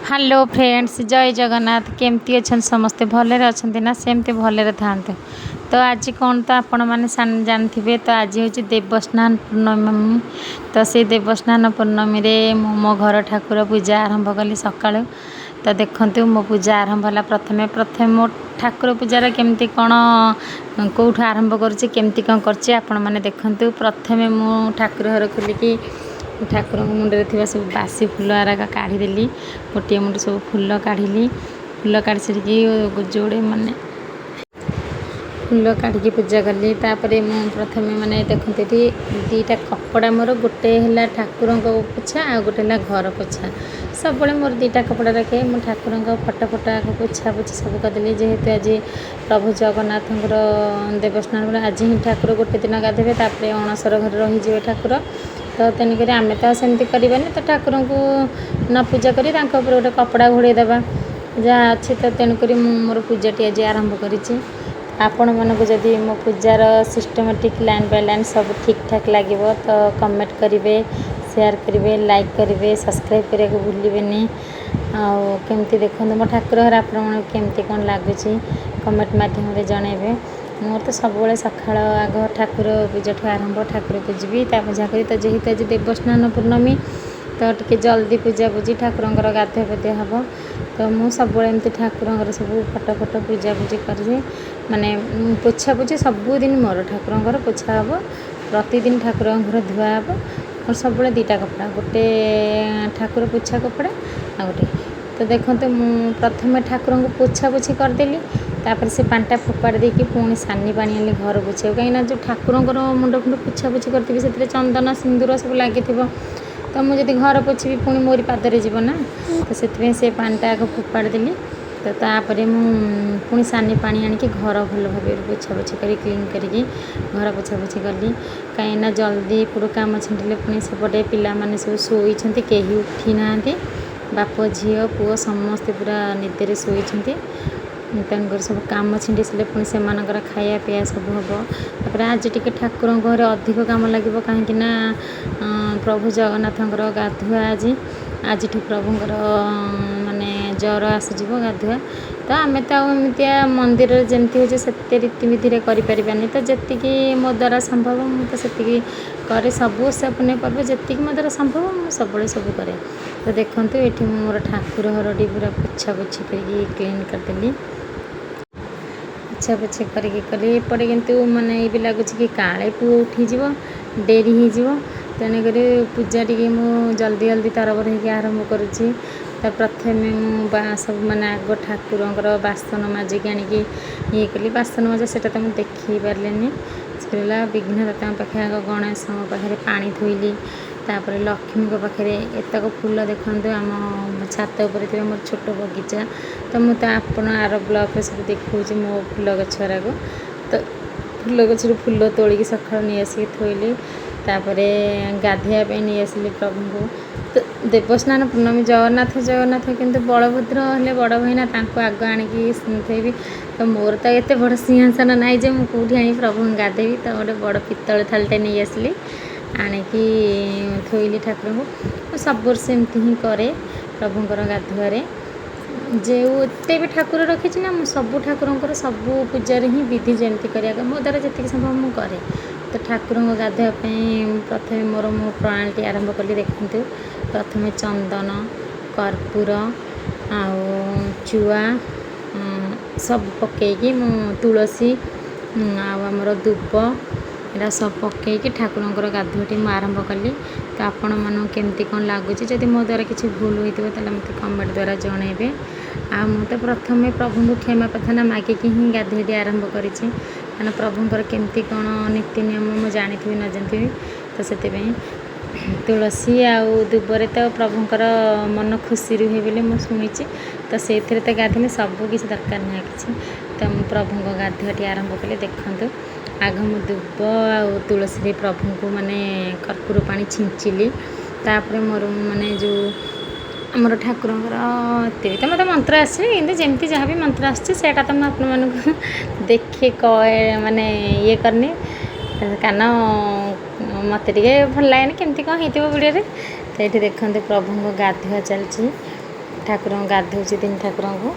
Hello friends, ଜୟ ଜଗନ୍ନାଥ। କେମିତି ଅଛନ୍ତି ସମସ୍ତେ? ଭଲରେ ଅଛନ୍ତି ନା? ସେମିତି ଭଲରେ ଥାଆନ୍ତୁ। ତ ଆଜି କ'ଣ ତ ଆପଣମାନେ ଜାଣିଥିବେ। ତ ଆଜି ହେଉଛି ଦେବସ୍ନାନ ପୂର୍ଣ୍ଣମୀ। ତ ସେଇ ଦେବସ୍ନାନ ପୂର୍ଣ୍ଣମୀରେ ମୁଁ ମୋ ଘର ଠାକୁର ପୂଜା ଆରମ୍ଭ କଲି ସକାଳୁ। ତ ଦେଖନ୍ତୁ, ମୋ ପୂଜା ଆରମ୍ଭ ହେଲା। ପ୍ରଥମେ ପ୍ରଥମେ ମୋ ଠାକୁର ପୂଜାର କେମିତି କ'ଣ, କେଉଁଠୁ ଆରମ୍ଭ କରୁଛି, କେମିତି କ'ଣ କରୁଛି, ଆପଣମାନେ ଦେଖନ୍ତୁ। ପ୍ରଥମେ ମୁଁ ଠାକୁର ଘର ଖୋଲିକି ଠାକୁରଙ୍କ ମୁଣ୍ଡରେ ଥିବା ସବୁ ବାସି ଫୁଲ ଗୁରାକ କାଢ଼ିଦେଲି। ଗୋଟିଏ ମୁଣ୍ଡ ସବୁ ଫୁଲ କାଢ଼ିଲି। ଫୁଲ କାଢ଼ି ସାରିକି ଯୋଡ଼େ ମାନେ ଫୁଲ କାଢ଼ିକି ପୂଜା କଲି। ତାପରେ ମୁଁ ପ୍ରଥମେ ମାନେ ଦେଖନ୍ତୁ, ଏଠି ଦୁଇଟା କପଡ଼ା ମୋର। ଗୋଟେ ହେଲା ଠାକୁରଙ୍କ ପୋଛା ଆଉ ଗୋଟେ ହେଲା ଘର ପୋଛା। ସବୁବେଳେ ମୋର ଦୁଇଟା କପଡ଼ା ରଖେ। ମୁଁ ଠାକୁରଙ୍କ ଫଟୋ ଫଟୋ ଆଗ ପୋଛା ପୋଛି ସବୁ କରିଦେଲି। ଯେହେତୁ ଆଜି ପ୍ରଭୁ ଜଗନ୍ନାଥଙ୍କର ଦେବସ୍ନାନ, ଆଜି ହିଁ ଠାକୁର ଗୋଟେ ଦିନ ଗାଧୋଇବେ, ତାପରେ ଅଣସର ଘରେ ରହିଯିବେ ଠାକୁର। ତ ତେଣୁକରି ଆମେ ତ ସେମିତି କରିବାନି। ତ ଠାକୁରଙ୍କୁ ନ ପୂଜା କରି ତାଙ୍କ ଉପରେ ଗୋଟେ କପଡ଼ା ଘୋଡ଼େଇ ଦେବା ଯାହା ଅଛି। ତ ତେଣୁକରି ମୁଁ ମୋର ପୂଜାଟି ଆଜି ଆରମ୍ଭ କରିଛି। ଆପଣମାନଙ୍କୁ ଯଦି ମୋ ପୂଜାର ସିଷ୍ଟମେଟିକ୍ ଲାଇନ୍ ବାଇ ଲାଇନ୍ ସବୁ ଠିକ୍ ଠାକ୍ ଲାଗିବ, ତ କମେଣ୍ଟ କରିବେ, ସେୟାର କରିବେ, ଲାଇକ୍ କରିବେ, ସବସ୍କ୍ରାଇବ୍ କରିବାକୁ ଭୁଲିବେନି। ଆଉ କେମିତି ଦେଖନ୍ତୁ, ମୋ ଠାକୁର ଘରେ ଆପଣମାନଙ୍କୁ କେମିତି କ'ଣ ଲାଗୁଛି, କମେଣ୍ଟ ମାଧ୍ୟମରେ ଜଣାଇବେ। ମୋର ତ ସବୁବେଳେ ସକାଳ ଆଗ ଠାକୁର ପୂଜାଠୁ ଆରମ୍ଭ। ଠାକୁର ପୂଜିବି, ତାପରେ ଯାହା କରିବି। ତ ଯେହେତୁ ଆଜି ଦେବସ୍ନାନ ପୂର୍ଣ୍ଣମୀ, ତ ଟିକେ ଜଲ୍ଦି ପୂଜା ପୂଜି, ଠାକୁରଙ୍କର ଗାଧୁଆ ପାଧୁଆ ହେବ। ତ ମୁଁ ସବୁବେଳେ ଏମିତି ଠାକୁରଙ୍କର ସବୁ ଫଟୋ ଫଟୋ ପୂଜା ପୂଜି କରିଦିଏ। ମାନେ ପୋଛା ପୋଛି ସବୁଦିନ ମୋର ଠାକୁରଙ୍କର ପୋଛା ହେବ, ପ୍ରତିଦିନ ଠାକୁରଙ୍କ ଘର ଧୁଆ ହେବ। ମୋର ସବୁବେଳେ ଦୁଇଟା କପଡ଼ା, ଗୋଟେ ଠାକୁର ପୋଛା କପଡ଼ା ଆଉ ଗୋଟେ। ତ ଦେଖନ୍ତୁ, ମୁଁ ପ୍ରଥମେ ଠାକୁରଙ୍କୁ ପୋଛା ପୋଛି କରିଦେଲି। ତାପରେ ସେ ପାଣିଟା ଫୋପାଡ଼ି ଦେଇକି ପୁଣି ସାନି ପାଣି ଆଣିଲି ଘର ପୋଛିବାକୁ। କାହିଁକିନା ଯେଉଁ ଠାକୁରଙ୍କର ମୁଣ୍ଡ ଫୁଣ୍ଡ ପୋଛା ପୋଛି କରିଥିବି, ସେଥିରେ ଚନ୍ଦନ ସିନ୍ଦୁର ସବୁ ଲାଗିଥିବ। ତ ମୁଁ ଯଦି ଘର ପୋଛିବି, ପୁଣି ମୋରି ପାଦରେ ଯିବ ନା। ତ ସେଥିପାଇଁ ସେ ପାଣିଟା ଆଗ ଫୋପାଡ଼ି ଦେଲି। ତ ତାପରେ ମୁଁ ପୁଣି ସାନି ପାଣି ଆଣିକି ଘର ଭଲ ଭାବରେ ପୋଛାପୋଛି କରି, କ୍ଲିନ୍ କରିକି ଘର ପୋଛାପୋଛି କଲି। କାହିଁକିନା ଜଲ୍ଦି ଏପଟୁ କାମ ଛିଣ୍ଡିଲେ ପୁଣି ସେପଟେ ପିଲାମାନେ ସବୁ ଶୋଇଛନ୍ତି, କେହି ଉଠି ନାହାନ୍ତି। ବାପ, ଝିଅ, ପୁଅ ସମସ୍ତେ ପୁରା ନିଦରେ ଶୋଇଛନ୍ତି। ତେଣୁକରି ସବୁ କାମ ଛିଣ୍ଡି ସାରିଲେ ପୁଣି ସେମାନଙ୍କର ଖାଇବା ପିଇବା ସବୁ ହେବ। ତାପରେ ଆଜି ଟିକେ ଠାକୁରଙ୍କ ଘରେ ଅଧିକ କାମ ଲାଗିବ, କାହିଁକି ନା ପ୍ରଭୁ ଜଗନ୍ନାଥଙ୍କର ଗାଧୁଆ ଆଜି। ଆଜିଠୁ ପ୍ରଭୁଙ୍କର ମାନେ ଜ୍ୱର ଆସିଯିବ, ଗାଧୁଆ। ତ ଆମେ ତ ଆଉ ଏମିତିଆ ମନ୍ଦିରରେ ଯେମିତି ହେଉଛି ସେତେ ରୀତିନୀତିରେ କରିପାରିବାନି। ତ ଯେତିକି ମୋ ଦ୍ୱାରା ସମ୍ଭବ, ମୁଁ ତ ସେତିକି କରେ। ସବୁ ଓଷା ପୁନେଇ ପର୍ବ ଯେତିକି ମୋ ଦ୍ୱାରା ସମ୍ଭବ, ମୁଁ ସବୁବେଳେ ସବୁ କରେ। ତ ଦେଖନ୍ତୁ, ଏଠି ମୁଁ ମୋର ଠାକୁର ଘରଟି ପୁରା ପୋଛାପୋଛି କରିକି କ୍ଲିନ୍ କରିଦେଲି। ପୋଛାପୋଛି କରିକି କଲି। ଏପଟେ କିନ୍ତୁ ମାନେ ବି ଲାଗୁଛି କି କାଳେ ପୁଅ ଉଠିଯିବ, ଡେରି ହେଇଯିବ। ତେଣୁକରି ପୂଜା ଟିକେ ମୁଁ ଜଲ୍ଦି ଜଲ୍ଦି ତରବର ହେଇକି ଆରମ୍ଭ କରୁଛି। ତ ପ୍ରଥମେ ମୁଁ ବା ସବୁ ମାନେ ଆଗ ଠାକୁରଙ୍କର ବାସନ ମାଜିକି ଆଣିକି ଇଏ କଲି। ବାସନ ମଜା ସେଇଟା ତ ମୁଁ ଦେଖେଇ ପାରିଲିନି। ହେଲା ବିଘ୍ନଦାତାଙ୍କ ପାଖରେ ଆଗ, ଗଣେଶଙ୍କ ପାଖରେ ପାଣି ଥୋଇଲି, ତାପରେ ଲକ୍ଷ୍ମୀଙ୍କ ପାଖରେ ଏତକ ଫୁଲ। ଦେଖନ୍ତୁ, ଆମ ଛାତ ଉପରେ ଥିବା ମୋର ଛୋଟ ବଗିଚା। ତ ମୁଁ ତ ଆପଣ ଆର ବ୍ଲଗ୍ରେ ସବୁ ଦେଖାଉଛି ମୋ ଫୁଲ ଗଛ ଗୁଡ଼ାକୁ। ତ ଫୁଲ ଗଛରୁ ଫୁଲ ତୋଳିକି ସକାଳୁ ନେଇ ଆସିକି ଥୋଇଲି। ତାପରେ ଗାଧୋଇବା ପାଇଁ ନେଇ ଆସିଲି ପ୍ରଭୁଙ୍କୁ। ତ ଦେବସ୍ନାନ ପୂର୍ଣ୍ଣମୀ, ଜଗନ୍ନାଥ ଜଗନ୍ନାଥ, କିନ୍ତୁ ବଳଭଦ୍ର ହେଲେ ବଡ଼ ଭାଇନା, ତାଙ୍କୁ ଆଗ ଆଣିକି ଥୋଇବି। ତ ମୋର ତ ଏତେ ବଡ଼ ସିଂହାସନ ନାହିଁ ଯେ ମୁଁ କେଉଁଠି ଆଣି ପ୍ରଭୁଙ୍କୁ ଗାଧେଇବି। ତ ଗୋଟେ ବଡ଼ ପିତ୍ତଳ ଥାଳିଟେ ନେଇ ଆସିଲି, ଆଣିକି ଥୋଇଲି ଠାକୁରଙ୍କୁ। ମୁଁ ସବୁ ବର୍ଷ ଏମିତି ହିଁ କରେ ପ୍ରଭୁଙ୍କର ଗାଧୁଆରେ। ଯେଉଁ ଏତେ ବି ଠାକୁର ରଖିଛି ନା, ମୁଁ ସବୁ ଠାକୁରଙ୍କର ସବୁ ପୂଜାରେ ହିଁ ବିଧି ଯେମିତି କରିବା, ମୋ ଦ୍ୱାରା ଯେତିକି ସମ୍ଭବ ମୁଁ କରେ। ତ ଠାକୁରଙ୍କ ଗାଧୋଇବା ପାଇଁ ପ୍ରଥମେ ମୋର ମୁଁ ପ୍ରଣାଳୀଟି ଆରମ୍ଭ କଲି। ଦେଖନ୍ତୁ, ପ୍ରଥମେ ଚନ୍ଦନ, କର୍ପୂର ଆଉ ଚୁଆ ସବୁ ପକାଇକି ମୁଁ ତୁଳସୀ ଆଉ ଆମର ଦୁବ ଏଇଟା ସବୁ ପକାଇକି ଠାକୁରଙ୍କର ଗାଧୁଆଟି ମୁଁ ଆରମ୍ଭ କଲି। ତ ଆପଣମାନଙ୍କୁ କେମିତି କ'ଣ ଲାଗୁଛି? ଯଦି ମୋ ଦ୍ୱାରା କିଛି ଭୁଲ ହୋଇଥିବ, ତାହେଲେ ମୋତେ କମେଣ୍ଟ ଦ୍ୱାରା ଜଣାଇବେ। ଆଉ ମୁଁ ତ ପ୍ରଥମେ ପ୍ରଭୁଙ୍କୁ କ୍ଷମା ପ୍ରାର୍ଥନା ମାଗିକି ହିଁ ଗାଧୁଆଟି ଆରମ୍ଭ କରିଛି, କାରଣ ପ୍ରଭୁଙ୍କର କେମିତି କ'ଣ ନୀତି ନିୟମ ମୁଁ ଜାଣିଥିବି ନ ଜାଣିଥିବି। ତ ସେଥିପାଇଁ ତୁଳସୀ ଆଉ ଦୁବରେ ତ ପ୍ରଭୁଙ୍କର ମନ ଖୁସି ରୁହେ ବୋଲି ମୁଁ ଶୁଣିଛି। ତ ସେଇଥିରେ ତ ଗାଧୋଇଲେ ସବୁ କିଛି ଦରକାର ନାହିଁ କିଛି। ତ ମୁଁ ପ୍ରଭୁଙ୍କ ଗାଧୁଆଟି ଆରମ୍ଭ କଲି। ଦେଖନ୍ତୁ, ଆଗ ମୁଁ ଦୁବ ଆଉ ତୁଳସୀରେ ପ୍ରଭୁଙ୍କୁ ମାନେ କର୍ପୂର ପାଣି ଛିଞ୍ଚିଲି। ତାପରେ ମୋର ମାନେ ଯେଉଁ ଆମର ଠାକୁରଙ୍କର ଏତେ ବି ତ ମୋତେ ମନ୍ତ୍ର ଆସିନି, କିନ୍ତୁ ଯେମିତି ଯାହା ବି ମନ୍ତ୍ର ଆସିଛି, ସେଇଟା ତ ମୁଁ ଆପଣମାନଙ୍କୁ ଦେଖି କହେ, ମାନେ ଇଏ କରିନି, କାରଣ ମୋତେ ଟିକେ ଭଲ ଲାଗେନି କେମିତି କ'ଣ ହେଇଥିବ ଭିଡ଼ିଓରେ। ତ ଏଇଠି ଦେଖନ୍ତୁ, ପ୍ରଭୁଙ୍କ ଗାଧୁଆ ଚାଲିଛି। ଠାକୁରଙ୍କୁ ଗାଧଉଛି, ତିନି ଠାକୁରଙ୍କୁ,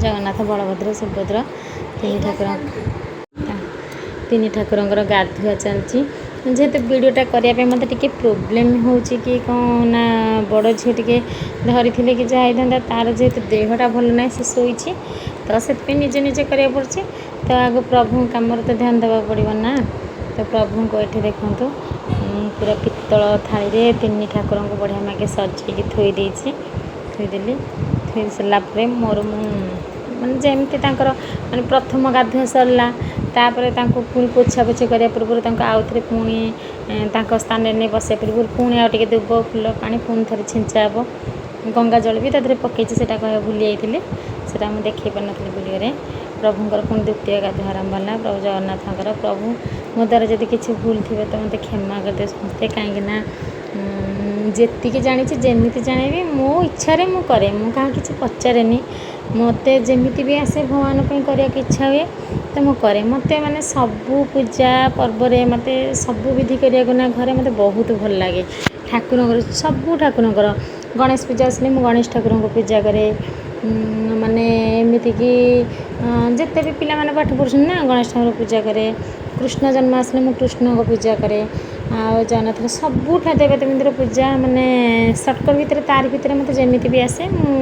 ଜଗନ୍ନାଥ, ବଳଭଦ୍ର, ସୁଭଦ୍ରା, ତିନି ଠାକୁର। ତିନି ଠାକୁରଙ୍କର ଗାଧୁଆ ଚାଲିଛି। ଯେହେତୁ ଭିଡ଼ିଓଟା କରିବା ପାଇଁ ମୋତେ ଟିକେ ପ୍ରୋବ୍ଲେମ୍ ହେଉଛି କି କ'ଣ ନା, ବଡ଼ ଝିଅ ଟିକେ ଧରିଥିଲେ କି ଯାହା ହେଇଥାନ୍ତା। ତା'ର ଯେହେତୁ ଦେହଟା ଭଲ ନାହିଁ, ସେ ଶୋଇଛି, ତ ସେଥିପାଇଁ ନିଜେ ନିଜେ କରିବାକୁ ପଡ଼ୁଛି। ତ ଆଗ ପ୍ରଭୁଙ୍କ କାମରେ ତ ଧ୍ୟାନ ଦେବାକୁ ପଡ଼ିବ ନା। ତ ପ୍ରଭୁଙ୍କୁ ଏଠି ଦେଖନ୍ତୁ, ପୁରା ପିତ୍ତଳ ଥାଳିରେ ତିନି ଠାକୁରଙ୍କୁ ବଢ଼ିଆ ମାଗେ ସଜେଇକି ଥୋଇ ଦେଇଛି, ଥୋଇଦେଲି। ଥୋଇ ସାରିଲା ପରେ ମୋର ମୁଁ ମାନେ ଯେମିତି ତାଙ୍କର ମାନେ ପ୍ରଥମ ଗାଧୁଆ ସରିଲା, ତାପରେ ତାଙ୍କୁ ପୁଣି ପୋଛାପୋଛି କରିବା ପୂର୍ବରୁ ତାଙ୍କୁ ଆଉଥରେ ପୁଣି ତାଙ୍କ ସ୍ଥାନରେ ନେଇ ବସିବା ପୂର୍ବରୁ ପୁଣି ଆଉ ଟିକେ ଦୁବ, ଫୁଲ, ପାଣି ପୁଣି ଥରେ ଛିଞ୍ଚା ହେବ। ଗଙ୍ଗା ଜଳ ବି ତା ଦେହରେ ପକେଇଛି, ସେଇଟା କହିବାକୁ ଭୁଲି ଯାଇଥିଲି, ସେଇଟା ମୁଁ ଦେଖେଇ ପାରିନଥିଲି ଭିଡ଼ିଓରେ। ପ୍ରଭୁଙ୍କର ପୁଣି ଦ୍ୱିତୀୟ ଗାଧୁଆ ଆରମ୍ଭ ହେଲା, ପ୍ରଭୁ ଜଗନ୍ନାଥଙ୍କର। ପ୍ରଭୁ, ମୋ ଦ୍ୱାରା ଯଦି କିଛି ଭୁଲ ଥିବ ତ ମୋତେ କ୍ଷମା କରିଦିଅ ସମସ୍ତେ, କାହିଁକିନା ଯେତିକି ଜାଣିଛି, ଯେମିତି ଜାଣିବି, ମୋ ଇଚ୍ଛାରେ ମୁଁ କରେ। ମୁଁ କାହାକୁ କିଛି ପଚାରେନି। ମୋତେ ଯେମିତି ବି ଆସେ, ଭଗବାନ ପାଇଁ କରିବାକୁ ଇଚ୍ଛା ହୁଏ ତ ମୁଁ କରେ। ମୋତେ ମାନେ ସବୁ ପୂଜା ପର୍ବରେ ମୋତେ ସବୁ ବିଧି କରିବାକୁ ନା ଘରେ ମୋତେ ବହୁତ ଭଲ ଲାଗେ। ଠାକୁରଙ୍କର, ସବୁ ଠାକୁରଙ୍କର, ଗଣେଶ ପୂଜା ଆସିଲେ ମୁଁ ଗଣେଶ ଠାକୁରଙ୍କୁ ପୂଜା କରେ। ମାନେ ଏମିତିକି ଯେତେ ବି ପିଲାମାନେ ପାଠ ପଢ଼ୁଛନ୍ତି ନା, ଗଣେଶ ଠାକୁର ପୂଜା କରେ। କୃଷ୍ଣ ଜନ୍ମ ଆସିଲେ ମୁଁ କୃଷ୍ଣଙ୍କ ପୂଜା କରେ। ଆଉ ଜଗନ୍ନାଥଙ୍କ, ସବୁ ଦେବଦେବୀଙ୍କର ପୂଜା ମାନେ ସର୍କଲ୍ ଭିତରେ, ତାରି ଭିତରେ ମୋତେ ଯେମିତି ବି ଆସେ, ମୁଁ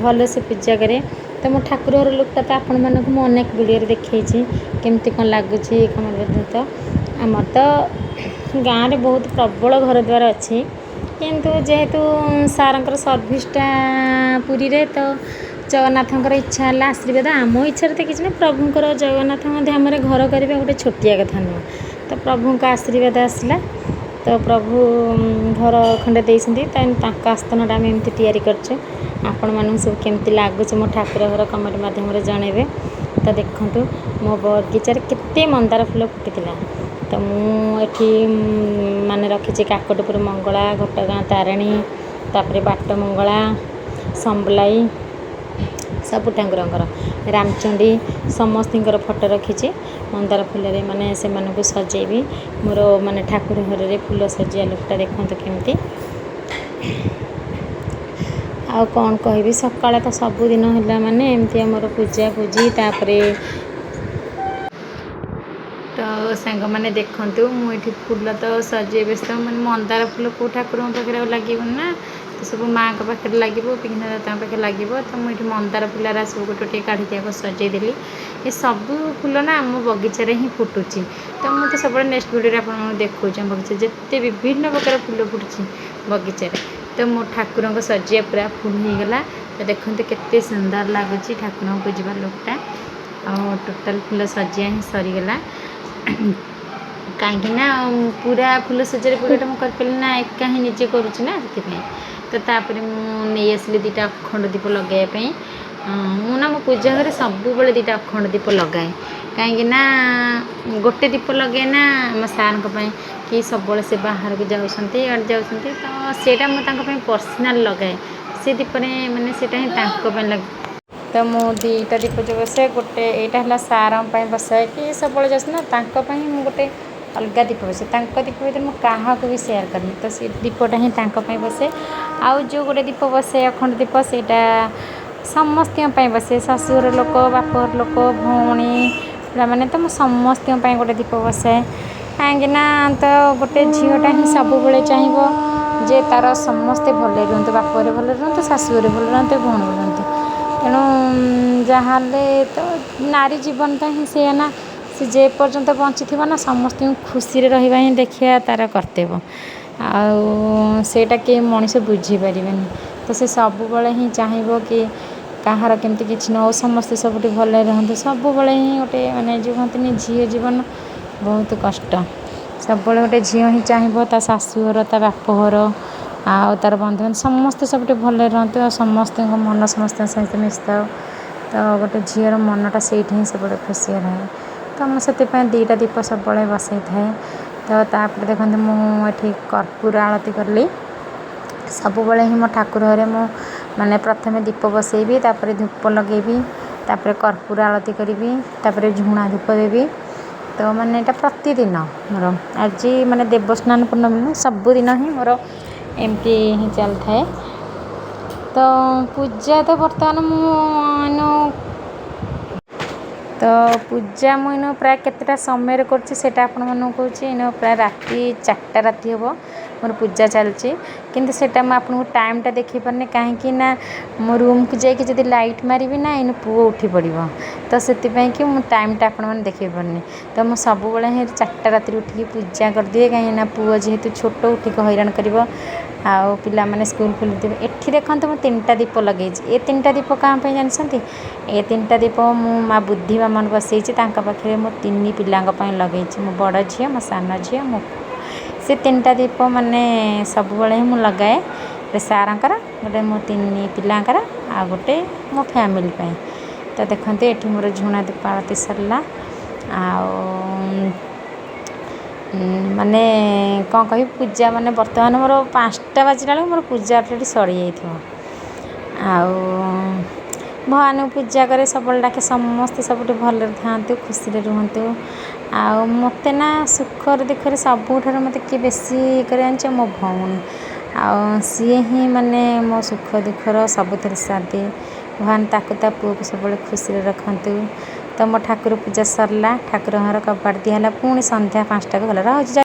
ଭଲସେ ପୂଜା କରେ। ତ ମୋ ଠାକୁର ଘର ଲୁକ୍ଟା ତ ଆପଣମାନଙ୍କୁ ମୁଁ ଅନେକ ଭିଡ଼ିଓରେ ଦେଖେଇଛି, କେମିତି କ'ଣ ଲାଗୁଛି କମେଣ୍ଟ। ତ ଆମର ତ ଗାଁରେ ବହୁତ ପ୍ରବଳ ଘର ଦ୍ୱାର ଅଛି, କିନ୍ତୁ ଯେହେତୁ ସାର୍ଙ୍କର ସର୍ଭିସଟା ପୁରୀରେ, ତ ଜଗନ୍ନାଥଙ୍କର ଇଚ୍ଛା ହେଲା, ଆଶୀର୍ବାଦ। ଆମ ଇଚ୍ଛାରେ ତ କିଛି ନାହିଁ। ପ୍ରଭୁଙ୍କର, ଜଗନ୍ନାଥଙ୍କ ଧାମରେ ଘର କରିବା ଗୋଟେ ଛୋଟିଆ କଥା ନୁହଁ। ତ ପ୍ରଭୁଙ୍କ ଆଶୀର୍ବାଦ ଆସିଲା, ତ ପ୍ରଭୁ ଘର ଖଣ୍ଡେ ଦେଇଛନ୍ତି, ତାଙ୍କ ଆସ୍ଥାନଟା ଆମେ ଏମିତି ତିଆରି କରିଛୁ। ଆପଣମାନଙ୍କୁ ସବୁ କେମିତି ଲାଗୁଛି ମୋ ଠାକୁର ଘର, କମେଣ୍ଟ ମାଧ୍ୟମରେ ଜଣାଇବେ। ତ ଦେଖନ୍ତୁ, ମୋ ବଗିଚାରେ କେତେ ମନ୍ଦାର ଫୁଲ ଫୁଟିଥିଲା। ତ ମୁଁ ଏଠି ମାନେ ରଖିଛି କାକଟପୁର ମଙ୍ଗଳା, ଘଟଗାଁ ତାରିଣୀ, ତାପରେ ବାଟ ମଙ୍ଗଳା, ସମ୍ବଲାଇ, ସବୁ ଠାକୁରଙ୍କର, ରାମଚଣ୍ଡୀ, ସମସ୍ତଙ୍କର ଫଟୋ ରଖିଛି। ମନ୍ଦାର ଫୁଲରେ ମାନେ ସେମାନଙ୍କୁ ସଜେଇବି। ମୋର ମାନେ ଠାକୁର ଘରରେ ଫୁଲ ସଜେଇବା ଲୁକ୍ଟା ଦେଖନ୍ତୁ କେମିତି। ଆଉ କ'ଣ କହିବି? ସକାଳେ ତ ସବୁଦିନ ହେଲା ମାନେ ଏମିତି ଆମର ପୂଜା ପୂଜି। ତାପରେ ତ ସାଙ୍ଗମାନେ ଦେଖନ୍ତୁ, ମୁଁ ଏଠି ଫୁଲ ତ ସଜେଇ ବ୍ୟସ୍ତ। ମାନେ ମନ୍ଦାର ଫୁଲ କେଉଁ ଠାକୁରଙ୍କ ପାଖରେ ଆଉ ଲାଗିବନି ନା, ତ ସବୁ ମାଆଙ୍କ ପାଖରେ ଲାଗିବ, ବିଘ୍ନଦାତାଙ୍କ ପାଖରେ ଲାଗିବ। ତ ମୁଁ ଏଠି ମନ୍ଦାର ଫୁଲରା ସବୁ ଗୋଟେ ଟିକେ କାଢ଼ିକି ଆଗ ସଜେଇଦେଲି। ଏ ସବୁ ଫୁଲ ନା ଆମ ବଗିଚାରେ ହିଁ ଫୁଟୁଛି। ତ ମୁଁ ତ ସବୁବେଳେ ନେକ୍ସଟ ଭିଡ଼ିଓରେ ଆପଣଙ୍କୁ ଦେଖାଉଛି, ଆମ ବଗିଚା ଯେତେ ବିଭିନ୍ନ ପ୍ରକାର ଫୁଲ ଫୁଟୁଛି ବଗିଚାରେ। ତ ମୋ ଠାକୁରଙ୍କ ସଜିଆ ପୁରା ଫୁଲ ହେଇଗଲା। ତ ଦେଖନ୍ତୁ କେତେ ସୁନ୍ଦର ଲାଗୁଛି ଠାକୁରଙ୍କୁ ପୂଜିବା ଲୁକ୍ଟା। ଆଉ ଟୋଟାଲ୍ ଫୁଲ ସଜିଆ ହିଁ ସରିଗଲା, କାହିଁକି ନା ପୁରା ଫୁଲ ସଜାରେ ଭିଡ଼ିଓଟା ମୁଁ କରିପାରିଲି ନା, ଏକା ହିଁ ନିଜେ କରୁଛି ନା, ସେଥିପାଇଁ। ତ ତାପରେ ମୁଁ ନେଇ ଆସିଲି ଦୁଇଟା ଅଖଣ୍ଡ ଦୀପ ଲଗାଇବା ପାଇଁ। ମୁଁ ନା ମୋ ପୂଜା ଘରେ ସବୁବେଳେ ଦୁଇଟା ଅଖଣ୍ଡ ଦୀପ ଲଗାଏ, କାହିଁକି ନା ଗୋଟେ ଦୀପ ଲଗାଏ ନା ଆମ ସାର୍ଙ୍କ ପାଇଁ କି ସବୁବେଳେ ସେ ବାହାରକୁ ଯାଉଛନ୍ତି, ଇଆଡ଼େ ଯାଉଛନ୍ତି, ତ ସେଇଟା ମୁଁ ତାଙ୍କ ପାଇଁ ପର୍ସନାଲ୍ ଲଗାଏ। ସେ ଦୀପରେ ମାନେ ସେଇଟା ହିଁ ତାଙ୍କ ପାଇଁ ଲଗାଏ। ତ ମୁଁ ଦୁଇଟା ଦୀପ ଯେଉଁ ବସାଏ, ଗୋଟେ ଏଇଟା ହେଲା ସାର୍ଙ୍କ ପାଇଁ ବସାଏ କି ସବୁବେଳେ ଯାଉଛନ୍ତି ନା, ତାଙ୍କ ପାଇଁ ମୁଁ ଗୋଟେ ଅଲଗା ଦୀପ ବସାଏ। ତାଙ୍କ ଦୀପ ଭିତରେ ମୁଁ କାହାକୁ ବି ସେୟାର କରେନି। ତ ସେ ଦୀପଟା ହିଁ ତାଙ୍କ ପାଇଁ ବସେ। ଆଉ ଯେଉଁ ଗୋଟେ ଦୀପ ବସେ, ଅଖଣ୍ଡ ଦୀପ, ସେଇଟା ସମସ୍ତଙ୍କ ପାଇଁ ବସେ, ଶାଶୁଘର ଲୋକ, ବାପଘର ଲୋକ, ଭଉଣୀ, ପିଲାମାନେ। ତ ମୁଁ ସମସ୍ତଙ୍କ ପାଇଁ ଗୋଟେ ଦୀପ ବସାଏ, କାହିଁକିନା ତ ଗୋଟେ ଝିଅଟା ହିଁ ସବୁବେଳେ ଚାହିଁବ ଯେ ତା'ର ସମସ୍ତେ ଭଲରେ ରୁହନ୍ତୁ, ବାପଘରେ ଭଲରେ ରୁହନ୍ତୁ, ଶାଶୁଘରେ ଭଲରେ ରୁହନ୍ତୁ, ଭଉଣୀ ଭଲରେ ରୁହନ୍ତୁ। ତେଣୁ ଯାହାହେଲେ ତ ନାରୀ ଜୀବନଟା ହିଁ ସେଇଆ ନା, ସେ ଯେ ପର୍ଯ୍ୟନ୍ତ ବଞ୍ଚିଥିବ ନା, ସମସ୍ତଙ୍କୁ ଖୁସିରେ ରହିବା ହିଁ ଦେଖିବା ତା'ର କର୍ତ୍ତବ୍ୟ। ଆଉ ସେଇଟା କେହି ମଣିଷ ବୁଝିପାରିବେନି। ତ ସେ ସବୁବେଳେ ହିଁ ଚାହିଁବ କି କାହାର କେମିତି କିଛି ନ ହଉ, ସମସ୍ତେ ସବୁଠି ଭଲରେ ରୁହନ୍ତୁ। ସବୁବେଳେ ହିଁ ଗୋଟେ ମାନେ ଯେଉଁ କୁହନ୍ତିନି, ଝିଅ ଜୀବନ ବହୁତ କଷ୍ଟ। ସବୁବେଳେ ଗୋଟେ ଝିଅ ହିଁ ଚାହିଁବ ତା ଶାଶୁଘର, ତା ବାପଘର ଆଉ ତା'ର ବନ୍ଧୁ ସମସ୍ତେ ସବୁଠି ଭଲରେ ରୁହନ୍ତୁ, ଆଉ ସମସ୍ତଙ୍କ ମନ ସମସ୍ତଙ୍କ ସହିତ ମିଶିଥାଉ। ତ ଗୋଟେ ଝିଅର ମନଟା ସେଇଠି ହିଁ ସବୁବେଳେ ଖୁସି ରହେ। ତ ମୁଁ ସେଥିପାଇଁ ଦୁଇଟା ଦୀପ ସବୁବେଳେ ବସେଇଥାଏ। ତ ତାପରେ ଦେଖନ୍ତୁ, ମୁଁ ଏଠି କର୍ପୂର ଆଳତି କଲି। ସବୁବେଳେ ହିଁ ମୋ ଠାକୁର ଘରେ ମୁଁ ମାନେ ପ୍ରଥମେ ଦୀପ ବସେଇବି, ତାପରେ ଧୂପ ଲଗେଇବି, ତାପରେ କର୍ପୂର ଆଳତି କରିବି, ତାପରେ ଝୁଣା ଧୂପ ଦେବି। ତ ମାନେ ଏଇଟା ପ୍ରତିଦିନ ମୋର। ଆଜି ମାନେ ଦେବସ୍ନାନ ପୂର୍ଣ୍ଣମୀ, ସବୁଦିନ ହିଁ ମୋର ଏମିତି ହିଁ ଚାଲିଥାଏ। ତ ପୂଜା ତ ବର୍ତ୍ତମାନ ମୁଁ ଏନୁ ତ ପୂଜା ମୁଁ ଏଇନୁ ପ୍ରାୟ କେତେଟା ସମୟରେ କରୁଛି ସେଇଟା ଆପଣମାନଙ୍କୁ କହୁଛି। ଏଇନୁ ପ୍ରାୟ ରାତି 4ଟା ରାତି ହେବ, ମୋର ପୂଜା ଚାଲିଛି। କିନ୍ତୁ ସେଇଟା ମୁଁ ଆପଣଙ୍କୁ ଟାଇମ୍ଟା ଦେଖାଇ ପାରୁନି, କାହିଁକି ନା ମୋ ରୁମ୍କୁ ଯାଇକି ଯଦି ଲାଇଟ୍ ମାରିବି ନା, ଏଇନୁ ପୁଅ ଉଠି ପଡ଼ିବ। ତ ସେଥିପାଇଁ କି ମୁଁ ଟାଇମ୍ଟା ଆପଣମାନେ ଦେଖାଇ ପାରୁନି। ତ ମୁଁ ସବୁବେଳେ ହିଁ 4ଟା ରାତିରେ ଉଠିକି ପୂଜା କରିଦିଏ, କାହିଁକିନା ପୁଅ ଯେହେତୁ ଛୋଟ, ଉଠିକି ହଇରାଣ କରିବ ଆଉ ପିଲାମାନେ ସ୍କୁଲ ଖୋଲିଥିବେ। ଏଠି ଦେଖନ୍ତୁ, ମୁଁ ତିନିଟା ଦୀପ ଲଗେଇଛି। ଏ ତିନିଟା ଦୀପ କାହା ପାଇଁ ଜାଣିଛନ୍ତି? ଏ ତିନିଟା ଦୀପ ମୁଁ ମା ବୁଦ୍ଧି ବାମନ ବସେଇଛି ତାଙ୍କ ପାଖରେ, ମୋ ତିନି ପିଲାଙ୍କ ପାଇଁ ଲଗେଇଛି, ମୋ ବଡ଼ ଝିଅ, ମୋ ସାନ ଝିଅ, ମୋ। ସେ ତିନିଟା ଦୀପ ମାନେ ସବୁବେଳେ ହିଁ ମୁଁ ଲଗାଏ। ଗୋଟେ ସାରଙ୍କର, ଗୋଟେ ମୋ ତିନି ପିଲାଙ୍କର ଆଉ ଗୋଟେ ମୋ ଫ୍ୟାମିଲି ପାଇଁ। ତ ଦେଖନ୍ତୁ, ଏଠି ମୋର ଝୁଣା ଦୀପ ଆଳତି ସରିଲା। ଆଉ ମାନେ କ'ଣ କହିବି, ପୂଜା ମାନେ ବର୍ତ୍ତମାନ ମୋର 5ଟା ବାଜିଲା ବେଳକୁ ମୋର ପୂଜା ଅଲରେଡ଼ି ସରିଯାଇଥିବ। ଆଉ ଭଗବାନଙ୍କୁ ପୂଜା କରେ, ସବୁବେଳେ ଡାକେ ସମସ୍ତେ ସବୁଠୁ ଭଲରେ ଥାଆନ୍ତୁ, ଖୁସିରେ ରୁହନ୍ତୁ। ଆଉ ମୋତେ ନା ସୁଖରେ ଦୁଃଖରେ ସବୁଠାରୁ ମୋତେ କିଏ ବେଶୀ କରି ଜାଣିଛ? ମୋ ଭଉଣୀ। ଆଉ ସିଏ ହିଁ ମାନେ ମୋ ସୁଖ ଦୁଃଖର ସବୁଥିରେ ସାଥ୍ ଦିଏ। ଭଗବାନ ତାକୁ, ତା ପୁଅକୁ ସବୁବେଳେ ଖୁସିରେ ରଖନ୍ତୁ। ତ ମୋ ଠାକୁର ପୂଜା ସରିଲା, ଠାକୁର ଘର କବାଟ ଦିଆହେଲା, ପୁଣି ସନ୍ଧ୍ୟା 5ଟାକୁ ଗଲା। ରହୁଛି।